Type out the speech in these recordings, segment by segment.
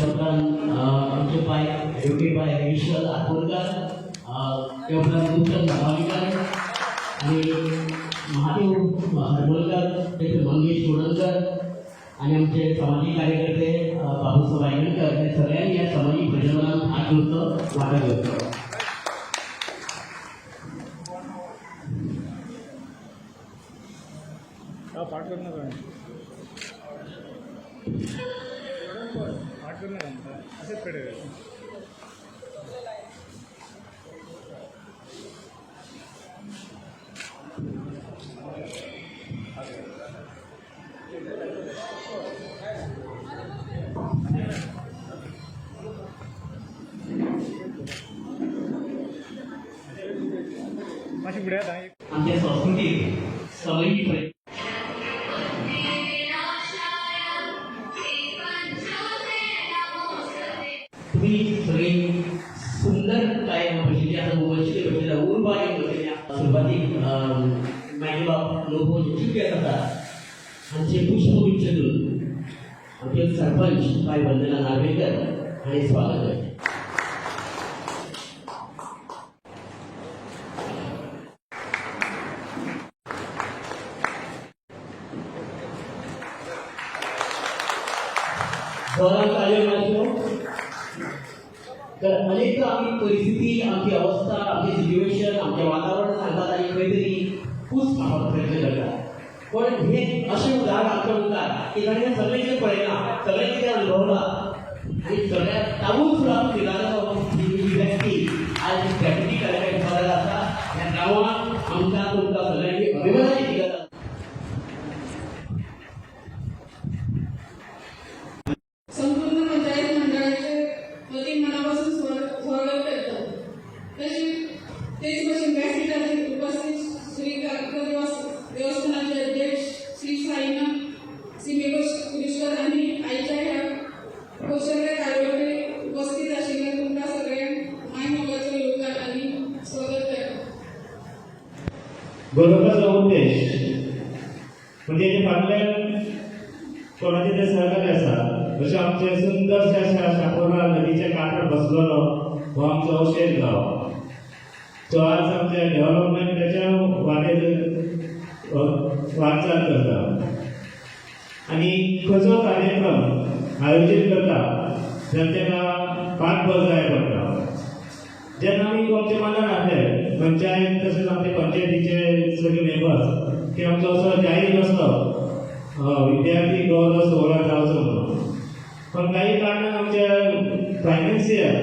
त्या उपरांत आमचे पाय ॲडवोकेट बाय विश्वल आकोलकर, त्या उपरांत नूतन दाभालीकर आणि महादेव हरमलकर, तेचे मंगेश चोडणकर आणि आमचे सामाजीक कार्यकर्ते बाबूसाहेब वायगणकर, हे सगळ्यांनी ह्या सामाजीक प्रजननात हात घेवचो, वांटो घेवचो. फाट कर नका, फाट कर नका, असेच कडे. मातशी फुडें येता. आमच्या संस्कृतीत सवयी तुम्ही सगळी सुंदर काय बशिल्ली आसा, उमळशिके बशिल्ली, उर्बा घेवन बशिल्ली आसा. सुरवातीक मायबाप लोक जे आसा हांचे पुष्पगुच्छ दिवन आमचे सरपंच बाय वंदना नार्वेकर हांणी स्वागत करचें. जोरान ताळयो मारच्यो. तर अनेकदा आमी परिस्थिती, आमची अवस्था, आमची सिच्युएशन, आमचें वातावरण सांगतात आनी खंय तरी कूस मारपाचो प्रयत्न करतात. पण हे अशें उदाहरण आमच्या मुखार की ताणें सगळें कितें पळयलां, सगळें कितें अनुभवलां आनी सगळ्या तावून सुद्दां पिलाराचो ही व्यक्ती आज डेप्युटी कलेक्टर पदार आसा. ह्या गांवांत आमकां तुमकां सगळ्यांची अभिमानाची गजाल. संपूर्ण पंचायत मंडळाचे वतीन मनापासून स्वागत करतो. तशीच तेच भशेन व्यासपीठाचेर उपस्थित श्री गारकर देवस्थानाचे अध्यक्ष श्री साईनाथ सिमेको कुरिश्कर आनी आयच्या ह्या कौशल्य कार्यावळीक उपस्थित आशिल्ल्या तुमकां सगळ्यांक माय मोगाचो येवकार आनी स्वागत करता. बरोवपाचो उद्देश म्हणजे हेजे फाटल्यान कोणाचें तें सहकार्य आसा. जशें आमचें सुंदरशें अशें शापोरा नदीच्या कांठार बसलेलो हो आमचो अवशेष गांव, तो आज आमच्या डेव्हलपमेंटाच्या वाटेर वाटचाल करता आनी खंयचो कार्यक्रम आयोजीत करता जाल्यार ताका पाठबळ जाय पडटा. जेन्ना आमी आमच्या मनान आसले पंचायत तशेंच आमचे पंचायतीचे सगळे मेंबर्स की आमचो असो जाहीर असो विद्यार्थी गौरव सुवाळा जावचो म्हणून, पण काही कारणान आमच्या फायनान्शियल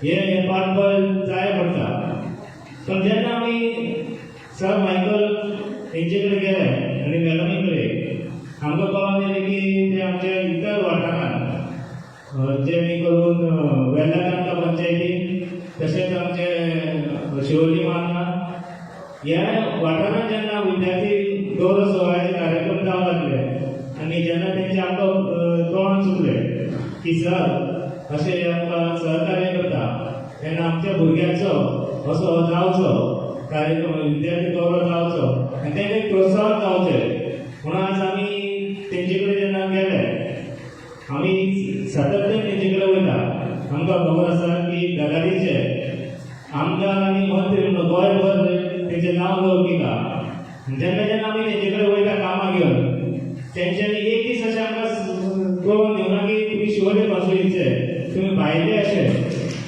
हे हे पाठबळ जाय पडटा. पण जेन्ना आमी सर मायकल हेंचे कडेन गेले आनी मॅडमी कडेन, आमकां कळोन येयलें की ते आमच्या इतर वाठारांत, जेणे करून वेल्ला तालुका पंचायती तशेंच आमचे शिवोली मार्ना ह्या वाठारांत जेन्ना विद्यार्थी गौरव सुवाळ्याचे कार्यक्रम जावंक लागले आनी जेन्ना तेंचे आमकां तोंड चुकले की सर अशें आमकां सहकार्य करता तेन्ना आमच्या भुरग्यांचो असो जावचो कार्यक्रम, विद्यार्थी गौरव जावचो आनी तेंकां प्रोत्साहन जावचें म्हणून आज आमी तेंचे कडेन जेन्ना गेले, आमी सातत्यान तेंचे कडेन वयता. आमकां खबर आसा की गजालीचे आमदार आनी मंत्री म्हणून गोंयभर तेंचें नांव लौकीक आहा. जेन्ना जेन्ना आमी तेंचे कडेन वयता कामां घेवन, तेंच्यांनी एक दीस अशें आमकां कळोवन दिवना की तुमी शिवोले कॉन्स्टिट्युएन्सीचे, तुमी भायले अशे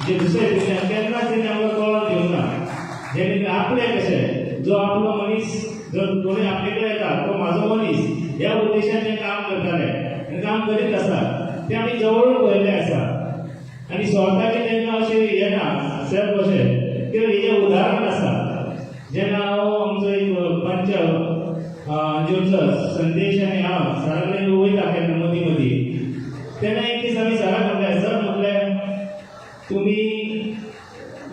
जे दुसरे तुमच्या, केन्नाच तेणी आमकां कळोवन दिवना. जेणे आपले कशे जो आपलो मनीस जर कोणी आपले कडेन येता तो म्हाजो मनीस ह्या उद्देशान ते काम करताले आनी काम करीत आसा, ते आमी जवळून पळयल्लें आसा. आनी स्वताचे तेंकां अशें येना सेल्फ अशें कित्याक हेजें उदाहरण आसा. जेन्ना हांव आमचो एक पंच जेवचो संदेश आनी हांव सरा कडेन वयता केन्ना मदीं मदीं, तेन्ना एक दीस आमी सराक म्हणलें, सर म्हटलें तुमी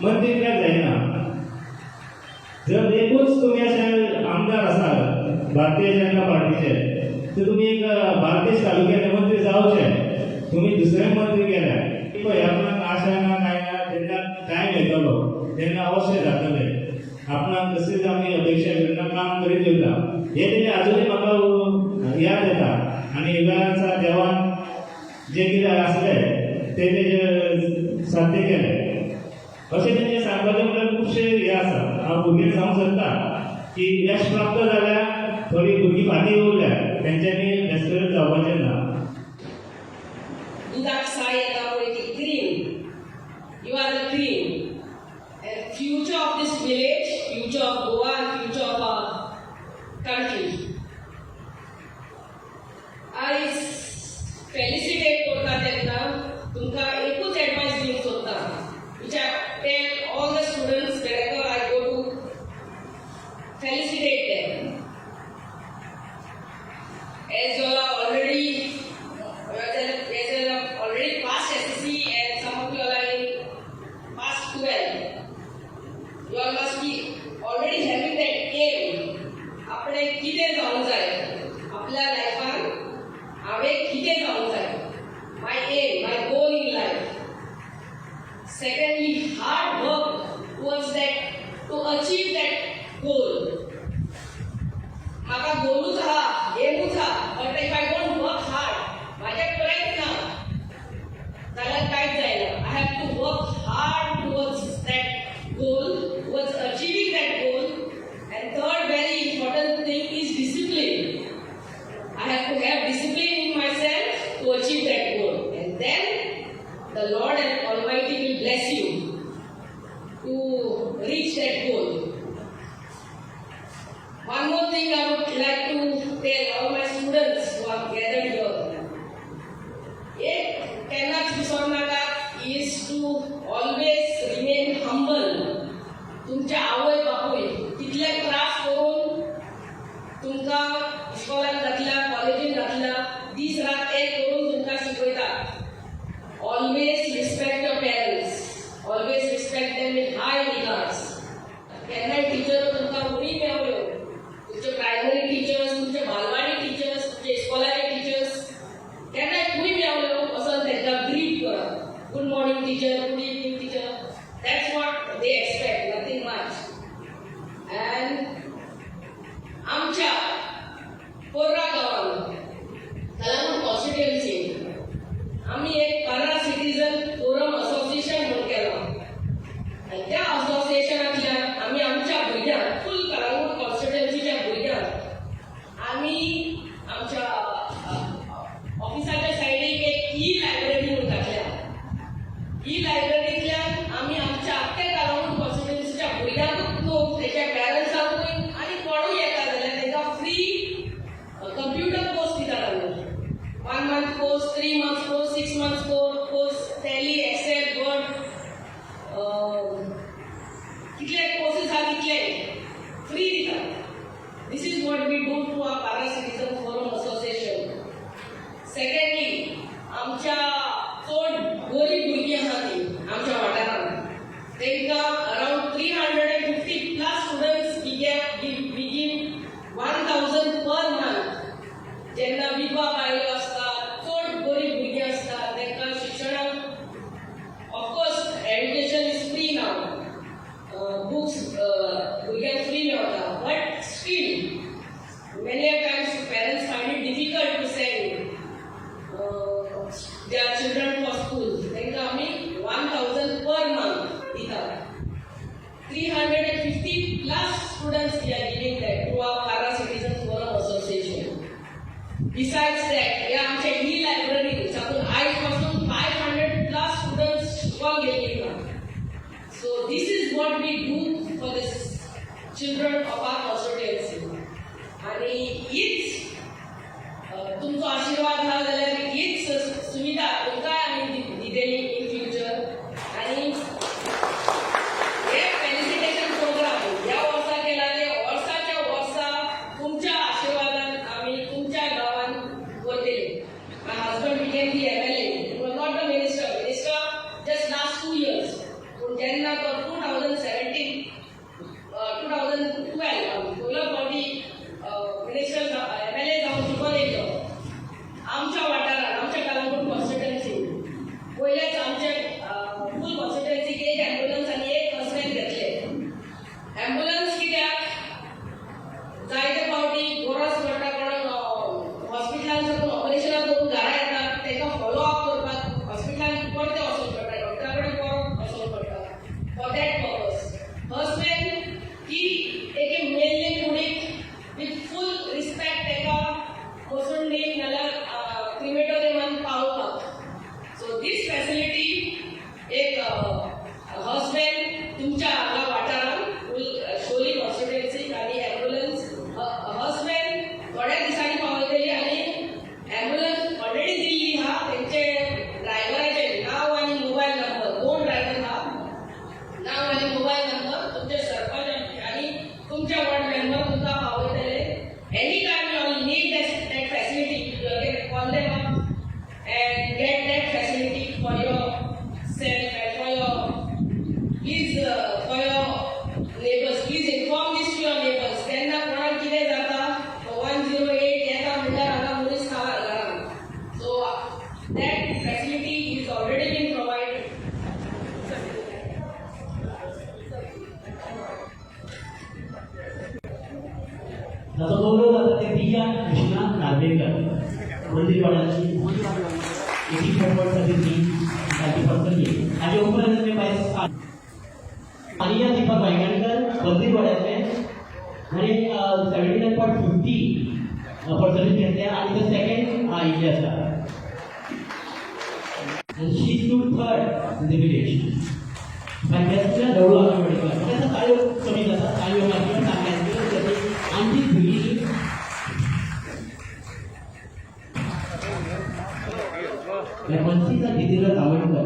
मंत्री कित्याक जायना? जर एकूच तुमी अशे आमदार आसात भारतीय जनता पार्टीचे तर तुमी एक बार्देश तालुक्याचे मंत्री जावचे, तुमी दुसरे मंत्री केल्या. पळय आपणाक आशा ना काय ना, जेन्ना टायम येतलो तेन्ना अवश्य जातले. आपणाक तशीच आमी अपेक्षा करिना, काम करीत वयता. हे तेजें आजुनूय म्हाका याद येता. आनी वेळार देवान जें कितें आसलें ते तेजें साध्य केलें. अशें तेंचें सांगपाचें म्हणल्यार खुबशे हें आसा. हांव भुरग्यांक सांगूंक सोदता की यश प्राप्त जाल्यार थोडीं भुरगीं फाटीं उरल्या, तेंच्यांनी डेस्परेट जावपाचें ना. दुधाक साय येता पळय ती cream. You are the cream and future of this village, future of Goa and future of our country. आयज फेलिसिटेट करता तेन्ना तुमकां एकूच एडवायस दिवंक सोदता, which I tell all the students wherever I go to felicitate them. As you all are already, as you all are already passed SSC and some of you all are in past 12, you all must be already having that aim. आपणे कितें जावंक जाय आपल्या लायफान, हांवें कितें जावंक जाय, my aim, my goal in life. Secondly, hard work towards that, to achieve that goal. म्हाका गोलूच आहा, एमूच आहा, but if I don't work hard, म्हाजें कांयच ना जाल्यार कांयच जायना. I have to work hard towards that goal, towards achieving that goal. And third very important thing is discipline. I have to have discipline in myself to achieve that goal. And then the Lord and Almighty will bless you to reach that goal. One more thing I would like to tell all my students who are gathered here. एक केन्नाच विसरू नाका, is to always remain humble. तुमचे आवय बापूय कितले त्रास करून तुमकां इस्कॉलान घातल्या, कॉलेजीन घातल्या, दीस रात एक करून तुमकां शिकयतात. Always respect your parents, always respect them in high regards. केन्नाय टिचर तुमकां उणी मेवल्यो, तुमचे प्रायमरी टिचर्स, तुमचे बालवाडी टिचर्स, तुमचे इस्कॉलाचे टिचर्स, केन्नाय खंय मेवल्यो, वचोन तांकां ग्रीट करा, "Good morning, teacher, good evening, teacher." That's what they expect, nothing much. And आमच्या पर्रा गांवान, कलंगूट कॉन्स्टिट्युएन्सी, आमी एक पर्रा सिटीजन फोरम असोसिएशन म्हणून केलां आनी त्या असोसिएशनांतल्यान आमी आमच्या भुरग्यांक, फूल कलंगूट कॉन्स्टिट्युएन्सीच्या भुरग्यांक, आमी आमच्या ऑफिसाच्या सायडीक एक ई लायब्ररी म्हणून घातल्या. ई लायब्ररींतल्यान आमी आमच्या आख्ख्या कलंगूट कॉन्स्टिट्युएन्सीच्या भुरग्यांकूच न्हू, तेच्या पॅरंट्सांकूय आनी कोणूय येता जाल्यार तांकां फ्री कंप्युटर कोर्स दितात आमी. One month course, 3 months course, 6 months course, Tally, Excel, Word, कितले कोर्सीस आहा तितले फ्री दितात. This is what we do through our Parra Citizen Forum Association. Secondly, आमच्या चड गरीब भुरगीं आसा ती आमच्या वाठारांत, तांकां around 350 plus students we give 1,000 per month. जेन्ना विधवा बायलो आसता, चड गरीब भुरगीं आसता, तांकां शिक्षणाक, of course education is free now, books भुरग्यांक फ्री मेळटा, but still many a times parents find it difficult to send their children for school. तांकां आमी 1,000 पर मंथ दितात. 350 plus students we are giving that through our Parra Citizen Forum Association. Besides that, ह्या आमच्या e library साकून आयज पासून 500 plus students शिकोंक गेल्ली ना. So this is what we do for the children of our constituency. आणि हीच तुमचो आशिर्वाद आहा जाल्यार हीच सुविधा तुमकांय आमी दितली इन फ्युचर. आनी हे फेलिसिटेशन प्रोग्राम ह्या वर्सा केला, ते वर्साच्या वर्सा तुमच्या आशिर्वादान आमी तुमच्या गांवान करतले. My husband became the MLA, was not the minister, minister just last 2 years. पूण जेन्ना तो 2017, 2012 पयलो फावटी मिनिस्टर प्रिया कृष्णा नार्वेकर, मंदिरवाड्याची, 84.33 ताची पर्संटेज. हाजे उपरांत जातलें बाय सानिया दीपक वायंगणकर, मंदिरवाड्यातलें आनी 79.50 पर्संटेज घेतले आनी ते सेकंड आयिल्ले आसा. And she stood third in the village. मागीर दवळू आंगणवाडीकर, ताका ताळयो कमी जाता, ताळयो मागीर चांगले आमची भुरगीं. मनसीचा जितेंद्र तावडकर,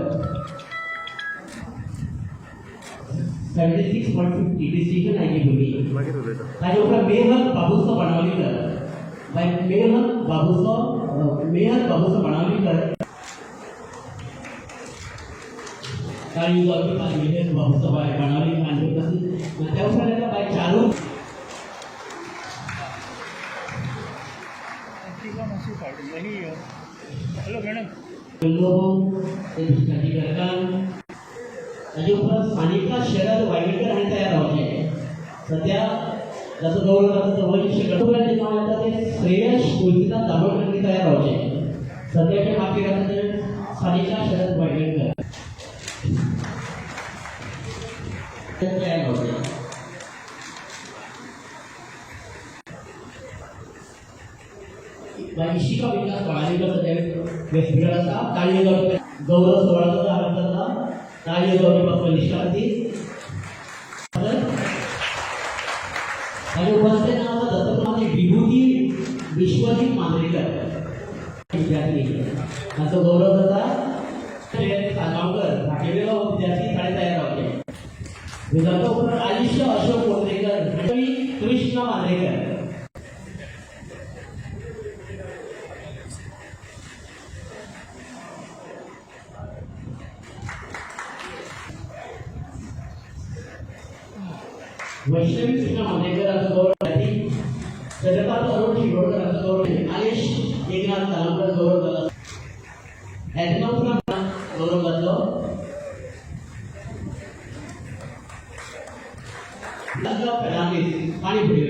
76.50, डिस्टिंक्शन आयली भुरगीं. मागीर उलयता. ताजे उपरांत मेहर बाबूसो बाणावलीकर, बाय मेहर बाबूसो बाणावलीकर, टाळयो जावची मेहर बाबूसो बाय बाणावली हांचे. त्या उपरांत येता बाय चारू हॅलो मॅडम. लोबो, ते दुसऱ्याची घरकान्न. ताजे उपरांत सानिका शरद वायंगणकर हांणी तयार रावचें. सध्या जाचो गौरव जाता तो वरिश्ठ उपरांत जें नांव येता तें श्रेयश तुळसीदास दाभोळकर हांणी तयार रावचें. सध्याचे खातीर आसा तें सानिका शरद वायंगणकर, ते तयार रावचें. बाय इशिका विकास बाणावलीकर सध्या वेस्टबिलार आसा. टाळयो जावपी गौरव सुवाळो आरंभ जाता. टाळयो जावपी कनिष्ठा खातीर. ताजे उपस्थित नाव आसा दत्तप्रमाणे विभूती विश्वजीत मांद्रेकर विद्यार्थी, ताचो गौरव जाता. सालगांवकर भाटेवेलो विद्यार्थी, ताणें तयार रावचें. ताच्या उपरांत आयुष्य अशोक कोत्रेकर, कृष्ण मांद्रेकर. वैष्णवी कृष्ण मांद्रेकर हांचो गौरव विद्यार्थी. चंद्रकांत अरुण शिरोडकर हांचो गौरव. आलेश एकनाथ कालांकर गौरव जालो. हेतना उपरांत गौरव जातलो लग्न फेर्नांडीस, पाणी फुडें.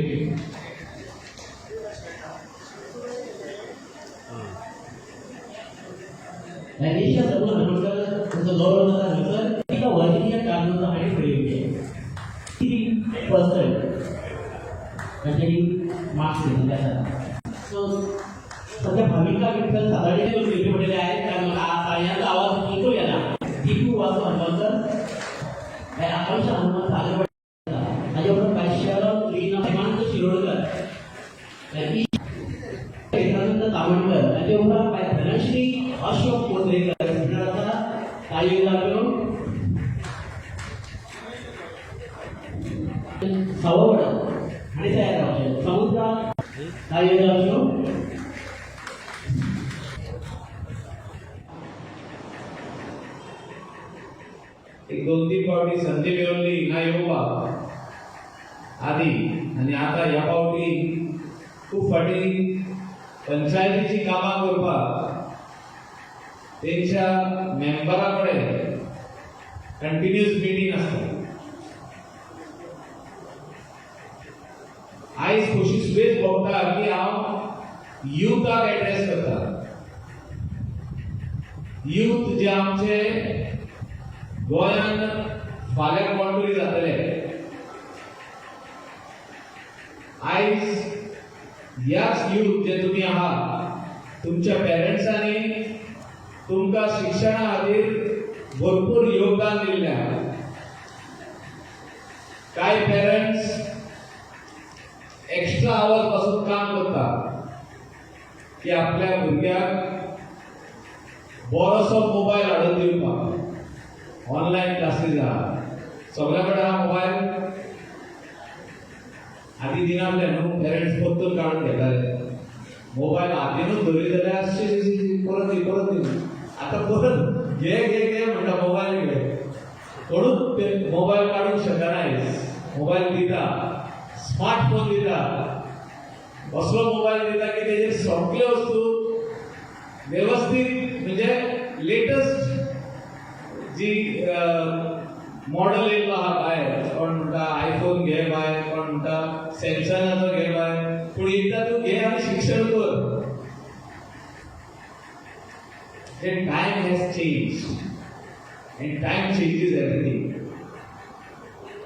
ज्ञानेश्वर सगुण हनुमंतर तांचो गौरव जाता हांगासर. तिका वर्जिनिया कार्नोजा हांणी फुडें येवचें. 3% तांच्यांनी मार्क्स घेतलेले आसात. सो सध्या भाविका विठ्ठल सादारण घेवचे पडलेले आहेत, कारण म्हाका ताळयांचो आवाज बिलकुल येना. दीपू वासू हनुमंतर, बाय आकांक्षा हनुमंत सागर, ताजे उपरांत बाय शरद लीना हेमांत शिरोडकर, बाय हेमानंद तावणकर, ताजे उपरांत बाय धनश्री अशोक कोत्रेकर आसा. टाळयो लागल्यो. सवड हांणी तयार रावचें. समुद्रा, टाळयो जावच्यो. एक दोन तीन फावटी संदी मेळली हिंगा येवपाक आदी आनी आतां ह्या फावटी खूब फावटी पंचायतीची कामां करपाक तेंच्या मेंबरा कडेन कंटिन्युअस मिटींग आसता. आयज खोशी सुबेज भोगता की हांव युथाक एड्रेस करता. युथ जे आमचे गोंयान फाल्यां कोण तरी जातले. आयज ह्याच युथ जे तुमी आहात, तुमच्या पेरंट्सांनी तुमकां शिक्षणा खातीर भरपूर योगदान दिल्लें आहा. कांय पेरंट्स एक्स्ट्रा आवर्स पासून काम करता की आपल्या भुरग्याक बरोसो मोबायल हाडून दिवपाक. ऑनलायन क्लासीस आहा, सगळ्या कडेन आहा मोबायल. आदी दिनासले न्हू, पेरंट्स परतून काडून घेताले मोबायल. हातीनूच धरी जाल्यार शी शी शी, परत दी, परत दी. आतां परत घे घे घे म्हणटा मोबायल घे. कोणूच ते मोबायल काडूंक शकना आयज. मोबायल दिता, स्मार्टफोन दिता, असलो मोबायल दिता की तेजेर सगल्यो वस्तू वेवस्थीत, म्हणजे लेटस्ट जी मॉडल येयल्लो आहा भायर. कोण म्हणटा आयफोन घे बाय, कोण म्हणटा सॅमसंगाचो घे बाय, पूण एकदां तूं घे आनी स्पेशल कर. Then time has changed and time changes everything.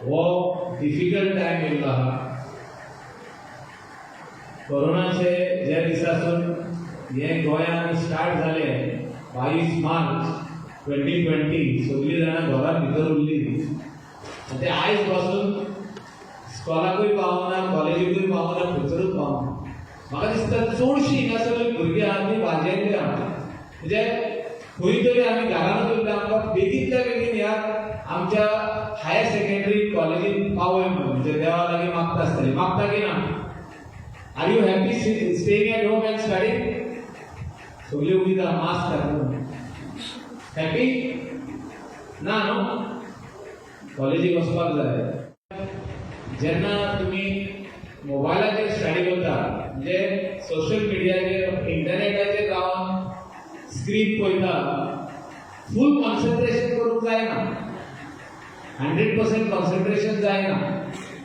हो डिफिकल्ट टायम येयल्लो आहा कोरोनाचे. ज्या दिसासून हें गोंयांत स्टार्ट जालें, 22 मार्च 2020, सगळीं जाणां घरांत भितर उरली आनी ते आयज पासून स्कॉलाकूय पावना, कॉलेजीकूय पावना, खंयसरूच पावना. म्हाका दिसता चडशीं हिंगासरलीं भुरगीं आहा ती वाजेल्ली आहा. म्हणजे खंय तरी आमी घरानूच उरले, आमकां बेगींतल्या बेगीन ह्या आमच्या हायर सेकंडरी कॉलेजीन पावय म्हणून म्हणजे देवा लागीं मागता आसतली. मागता की ना? Are you happy staying at home and studying? सगळी उलयता मास्क घालून. हॅपी ना न्हू? कॉलेजीक वचपाक जाय. जेन्ना तुमी मोबायलाचेर स्टडी करता, म्हणजे सोशल मिडियाचेर, इंटरनेटाचेर रावन स्क्रीन पळयता, फूल कॉन्सन्ट्रेशन करूंक जायना, 100% कॉन्सन्ट्रेशन जायना.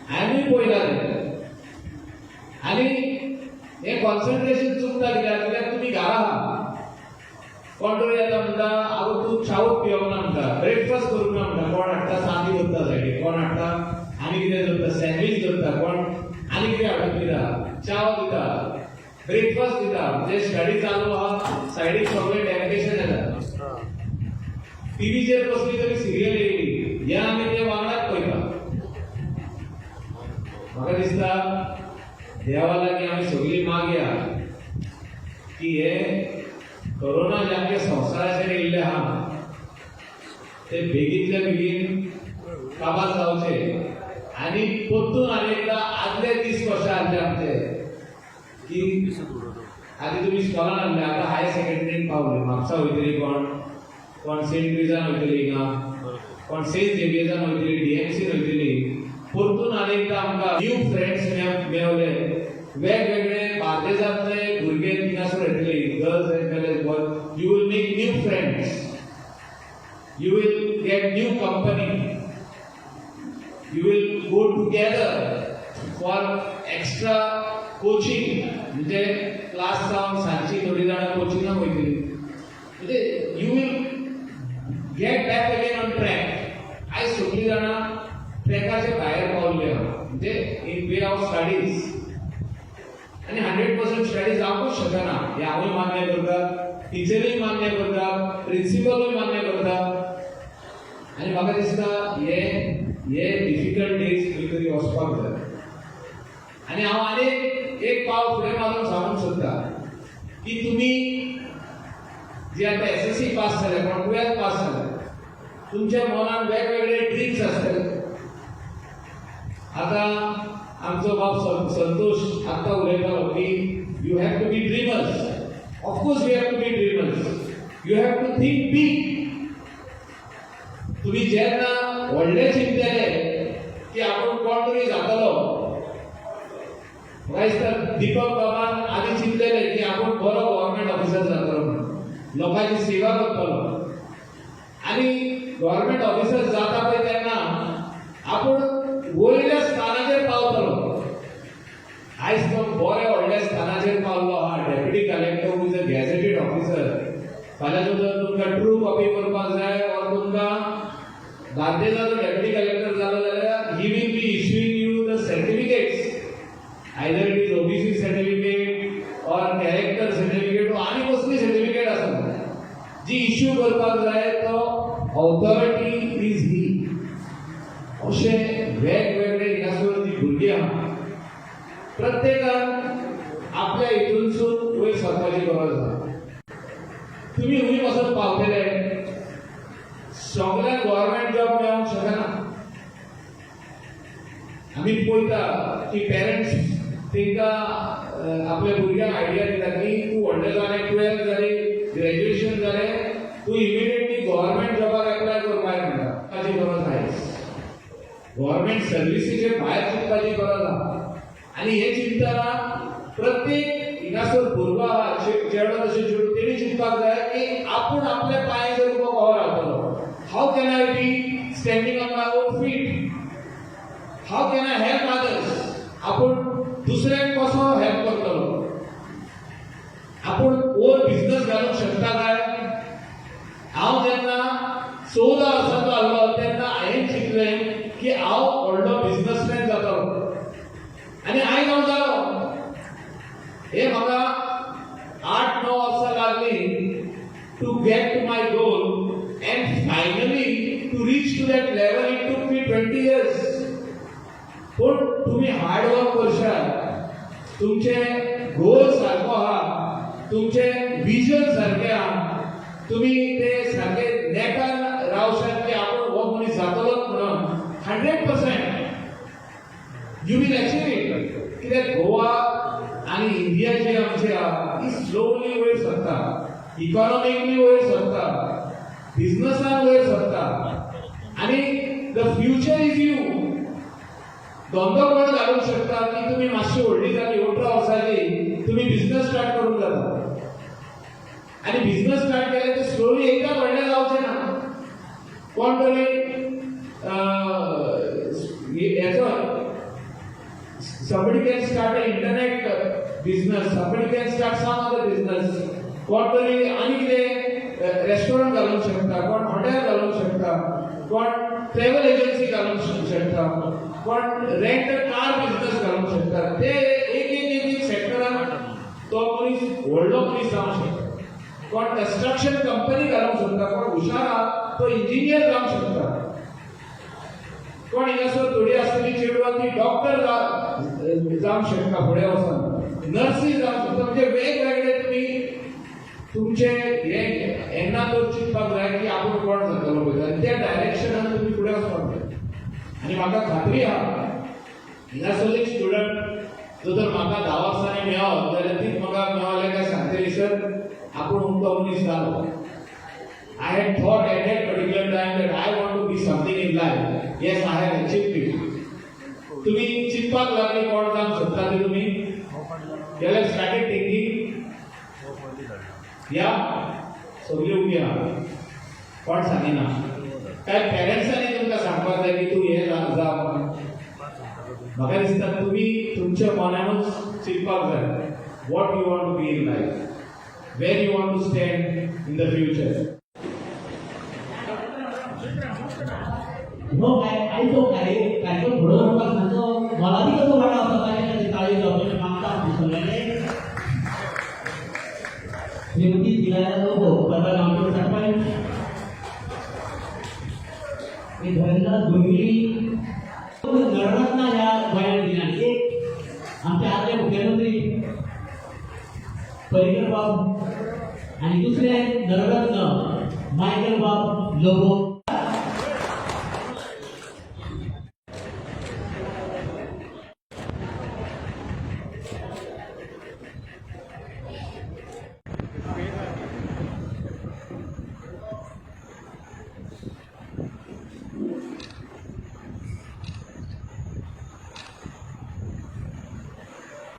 हांवेंय पळयलां तें. आनी हें कॉन्सन्ट्रेशन चुकता कित्याक? कित्याक तुमी घरा आहा, कोण तरी येता, म्हणटा, "आगो, तूं च्यावूच पिवंक ना," म्हणटा, "ब्रेकफास्ट करूंक ना," म्हणटा. कोण हाडटा चांदी दवरता सायडीक, कोण हाडटा आनी कितें दवरता, सँडवीच दवरता, कोण आनी कितें हाडून दिता, च्याव दिता, ब्रेकफास्ट दिता. म्हणजे स्टडी चालू आहा, सायडीक सगळें टेम्पटेशन येता. टीव्हीचेर कसली तरी सिरियल येयली, हे आमी ते वांगडाच पळयता. म्हाका दिसता देवा लागीं आमी सगळीं मागया की हे कोरोना जे आमच्या संवसाराचेर येयल्ले आहा ते बेगींतल्या बेगीन काबार जावचे आनी परतून आनी एकदां आदले दीस कशे आसले आमचे, की आदी तुमी स्कॉलान आसले, आतां हायर सेकंडरीन पावले. म्हापसा वयतली कोण, कोण सेंट लुईजान वयतली हिंगा, कोण सेंट झेवियर्सान वयतली, डीएमसीन वयतली. परतून आनी एकदां आमकां न्यू फ्रेंड्स मेवले, वेगवेगळे बार्देजांतले भुरगे थिंगासर येतले, girls as well as boys. You will make new friends, you will get new company, you will go together for extra coaching. म्हणजे क्लास जावन सांजची थोडी जाणां कोचिंगाक वयतली. म्हणजे you will get back again on track. आयज सगळीं जाणां ट्रॅकाच्या भायर पावल्ली आहा, म्हणजे इन वे ऑफ स्टडीज. आनी 100% स्टडी जावंकूच शकना हें हांवूय मान्य करता, टिचरूय मान्य करता, प्रिंसिपलूय मान्य करता. आनी म्हाका दिसता हे हे डिफिकल्ट डेज खंय तरी वचपाक जाय. आनी हांव आनी एक पावल फुडें मारून सांगूंक सोदता की तुमी जे आतां एसएससी पास जाले, कोण 12th पास जाले, तुमच्या मनान वेगवेगळे ड्रिम्स आसतले. आतां आमचो बाब संतोष आतां उलयतालो की you have to be dreamers. Of course you have to be dreamers, you have to think big. तुम्ही जेन्ना व्हडले चिंतले की आपूण कोण तरी जातलो, म्हाका दिसता दीपक बाबान आदी चिंतलेले की आपूण बरो गव्हर्मेंट ऑफिसर जातलो म्हणून, लोकांची सेवा करतलो. आनी गव्हर्मेंट ऑफिसर जाता पळय तेन्ना आपूण वयल्या स्थानाचेर पावतलो. आयज तो बऱ्या व्हडल्या स्थानाचेर पावलो आहा, Deputy Collector is a gazetted officer. फाल्यां जर तुमकां ट्रू कॉपी करपाक जाय ऑर तुमकां बार्देजाचो डेप्युटी कलेक्टर जालो जाल्यार he will be issuing you the certificates, either it is OBC certificate or character certificate, आनी कसली सर्टिफिकेट आसा जी इश्यू करपाक जाय, तो ऑथॉरिटी is ही. अशे वेगवेगळे हिंगासर जी भुरगीं आहा, प्रत्येकान आपल्या हितूनसून वयर सरपाची गरज आसा. तुमी खंय वचत पावतले, सगळ्यांक गव्हर्मेंट जॉब मेळोंक शकना. आमी पळयता की पेरंट्स तांकां आपल्या भुरग्यांक आयडिया दिता की तूं व्हडलें जालें, 12th जालें, ग्रॅज्युएशन जालें, तूं इमिडिएटली गव्हर्मेंट जॉबाक एप्लाय कर भायर म्हणटा. ताची गरज आयज गव्हर्मेंट सर्विसीचे भायर चिंतपाची गरज आहा. आनी हे चिंतना प्रत्येक हिंगासर भुरगो आहा, चेडो तशें चेडूं, तेणी चिंतपाक जाय की आपूण आपल्या पांयाचेर उबो कसो रावतलो. How can I be standing on my own feet? How can I help others? आपूण दुसऱ्यांक कसो हेल्प करतलो? हे म्हाका 8-9 वर्सां लागली to get to my goal, and finally to reach to that level it took me 20 years. पूण तुम्ही हार्ड वर्क करशात, तुमचे गोल सारको आहा, तुमचे विजन सारकें आहा, तुमी ते सारके नेटान रावशात की आपूण हो मनीस जातलोच म्हणून, 100% you will achieve it. कित्याक गोवा आनी इंडिया जी आमची आहा ती स्लोली वयर सरता, इकॉनॉमिकली वयर सरता, बिझनसान वयर सरता आनी the future is you. धंदो कोण घालूंक शकता की तुमी मातशी व्हडली जाली, 18 वर्सांची, तुमी बिझनस स्टार्ट करूंक जाता. आनी बिझनस स्टार्ट केले ते स्लोली एकदां व्हडलें जावचें ना. कोण तरी हेचो, somebody can start an internet business, somebody can start some other business. कोण तरी आनी कितें रेस्टॉरंट घालूंक शकता, कोण हॉटेल घालूंक शकता, कोण ट्रॅव्हल एजन्सी घालूंक शकता, कोण रेंट कार बिझनस घालूंक शकता. ते एक एक एक एक सेक्टरान तो मनीस व्हडलो मनीस जावंक शकता. कोण कन्स्ट्रक्शन कंपनी घालूंक शकता, कोण हुशार आहा तो इंजिनियर जावंक शकता, कोण हिंगासर थोडी आसतली चेडवां ती डॉक्टर जावंक शकता, फुडें वचून नर्सी जावंक शकता. म्हणजे वेगवेगळे तुमी तुमचे हे येन्ना तर चिंतपाक जाय की आपूण कोण जातलो पळय आनी त्या डायरेक्शनान तुमी फुडें वचपाक जाय. आनी म्हाका खात्री आहा, हिंगासर एक स्टुडंट जो जर म्हाका 10 वर्सांनी मेळत जाल्यार तीच म्हाका मेळ्ळें काय सांगतली, सर, आपूण अमको मनीस जालो. I had thought at that particular time that I want to be something in life. Yes, I have achieved it. तुम्ही चिंतपाक लागले कोण जावंक सोदता ते तुमी? You have started thinking? या सगळी उगी आहा, कोण सांगिना. काय पेरंट्सांनी तुमकां सांगपाक जाय की तूं हें जा जा म्हणून? म्हाका दिसता तुमी तुमच्या मनानूच चिंतपाक जाय, what you want to be in life, where you want to stand in the future. हो काय आयचो कार्यक्रम घडोवन हाडपाक तांचो मोलादीक असो वांटो आसा, ताच्या खातीर ताळयो जावपाचें मागता आमी सगळ्यांनी. श्रीमती दिलाया लोबो, परबा गांवचे सरपंच, श्री धनराज गोहिली. नररत्न ह्या गोंयान दिला. एक आमचे आदले मुख्यमंत्री पर्रीकर बाब आनी दुसरे नररत्न मायकल बाब लोबो.